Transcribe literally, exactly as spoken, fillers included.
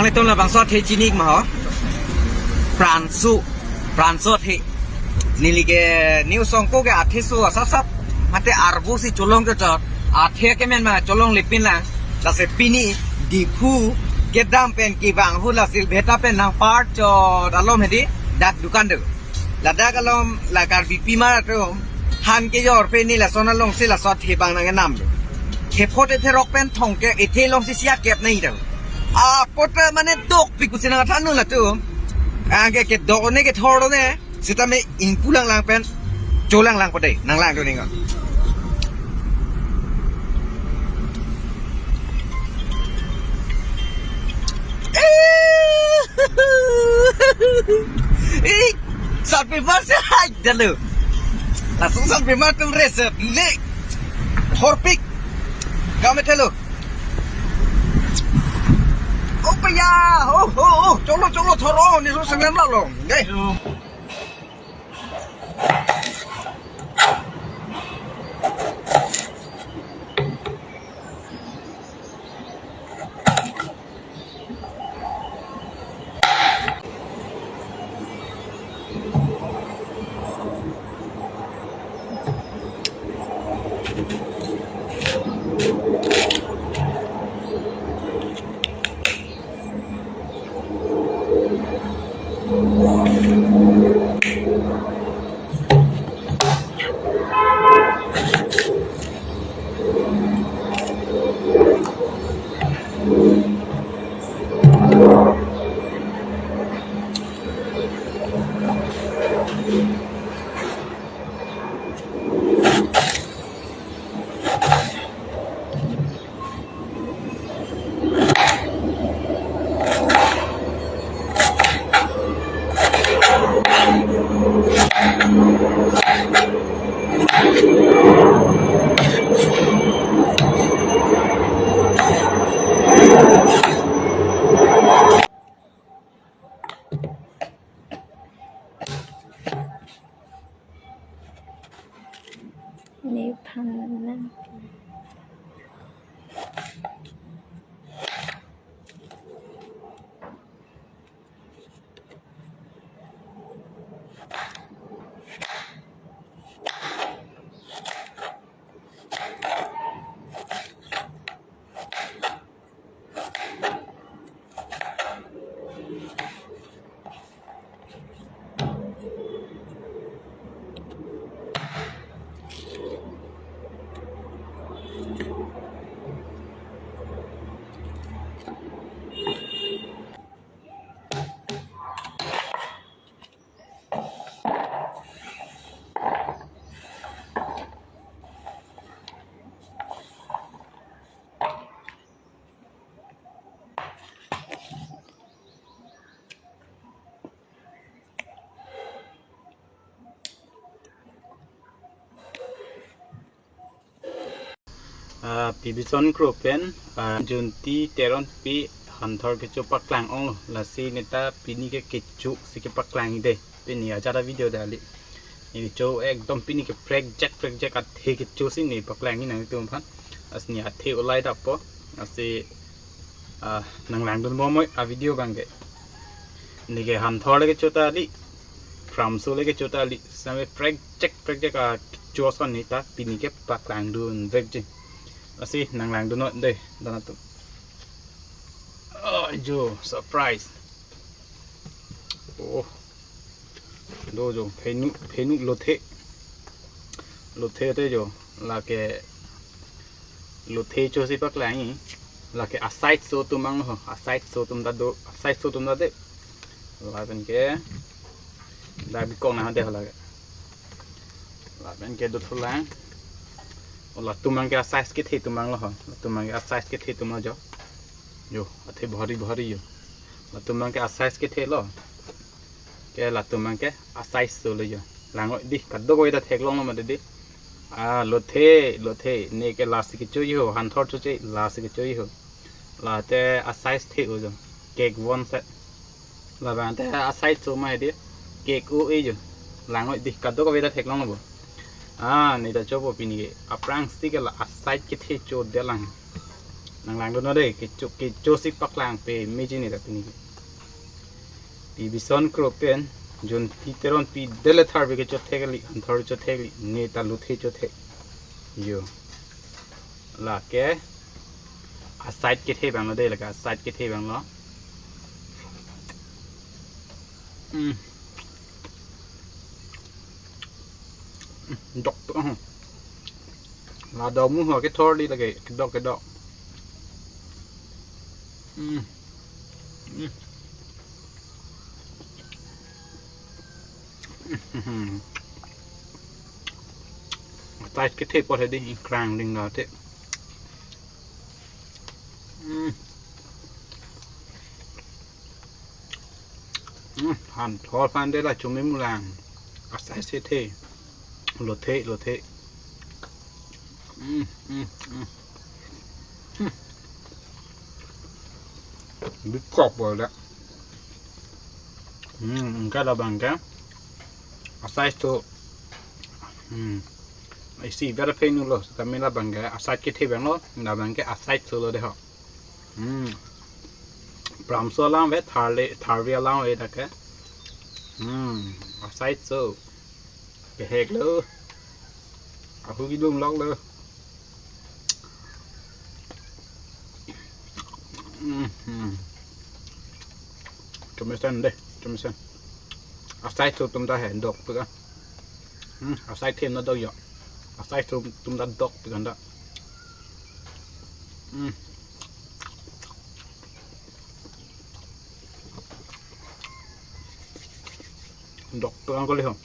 Itum labangso athe chini ma ho. Pransu, pransu athe. Neli ke news ongko ke athe so asap sap. Mate arvo si cholong ke chot. Athe ke men ma cholongle pin lang. Lasi pini Diphu kedam pen kevang hu la Silveta pen nang part chot alom hedi dak dukan do. Ladak alom la Karbi pimar atum han kejor pen ni lason alongsi laso athe abang nang kenam. Khepho te therok pen thong ke ethe alongsi sia kep nai do. Apot mane dok pi kusi nang than nu latum. Anke kedok ne kethor ne sitame ingpu lang lang pen cholang lang po dei, nang lang do ning. Eh, sarpimar si hai dalo. Langsung sarpimar atum res le. Horpik. Kami thelo. Opaya. Oh, oh, oh. Cholo, cholo, thoro. Ni so sangam lalo. Dei. Nephan na. Ah, P B Son Kro pen, ah, Junti Teronpi Hanthor kecho paklang onglo, lasi neta pini ke kecho si kepaklang dei, pini ajat a-video dali. Neli cho ekdom pini ke prekjak prekjak athe kecho si neli paklang nang itum aphan. Lasi neli athe ulai dapo. Lasi, ah, nang langdun bomoi a-video abang ke. Neli ke Hanthor le kecho ta li, Pramso le kecho ta li, same prekjak prekjak akecho ason neta pini ke paklangdun vekji. Lasi nang langdun noi dei, dona tu. Oh, jo, surprise. Oh. Do jo, phenu, phenu lothe. Lothe te jo, lake lothe cho si paklang-i, lake a-size so atum abang lo, a-size so atum ta do, a-size so atum ta dei. Lapen ke, dak bikok na dei lake. Lapen ke dothulang. O latum abang ke a-size kethe atum abang lo ho. Latum abang ke a-size kethe atum lo jo. Jo, athe bhari bhari jo. Latum abang ke a-size kethe lo. Ke latum abang ke a-size so lo jo. Lang noi dei, kadokave ta theklonglo mati dei. Ah, lothe, lothe, ne ke lasi kecho ho, Hanthor choche, lasi kecho ho. Late a-size the-o jo. Kek von se. Labang te a-size so ma dei. Kek-o-e jo. Lang noi dei, kadokave ta theklonglo bo. Ah, neta chopo pini ke. Aphrangsi ke la a-size kethe chodet lang. Nang langdun non dei, kecho, kecho si paklang pame chini ta pini. Pi Bison Kro pen, Jonti Teronpi dele tharve kecho thekli, anthor cho thekli, ne ta lothe cho thek. Yo. Lake, aside kethe abang lo dei, lake aside kethe abang lo. Hmm. Hmm, dok to, hmm. La do mu ho kethor di lake, kedok, kedok. Hmm. Hmm. Hmm. Aside kethe apot he dei, krang ding lo te. Hmm. Hmm, han thor aphan dei la chumi mulang. Aside si the. Lothe, lothe. Hmm, hmm, hmm. Hmm. Bikok bo le. Hmm, anke labang ke aside to. Hmm. Isi ver phe nu lo, tame labang ke aside kethe abang lo, labang ke aside to lo dei ho. Hmm. Pramso alam ave, tharle, tharve alam ave dak ke. Hmm. Aside to. Kehek lo. Ahu kidum lok lo. Hmm, hmm. Chomesen dei, chomesen. Aside to atum ta he dokpik a. Hmm, aside them ta dok jo. Aside to atum ta dokpik an ta. Hmm. Dokpik an kali ho.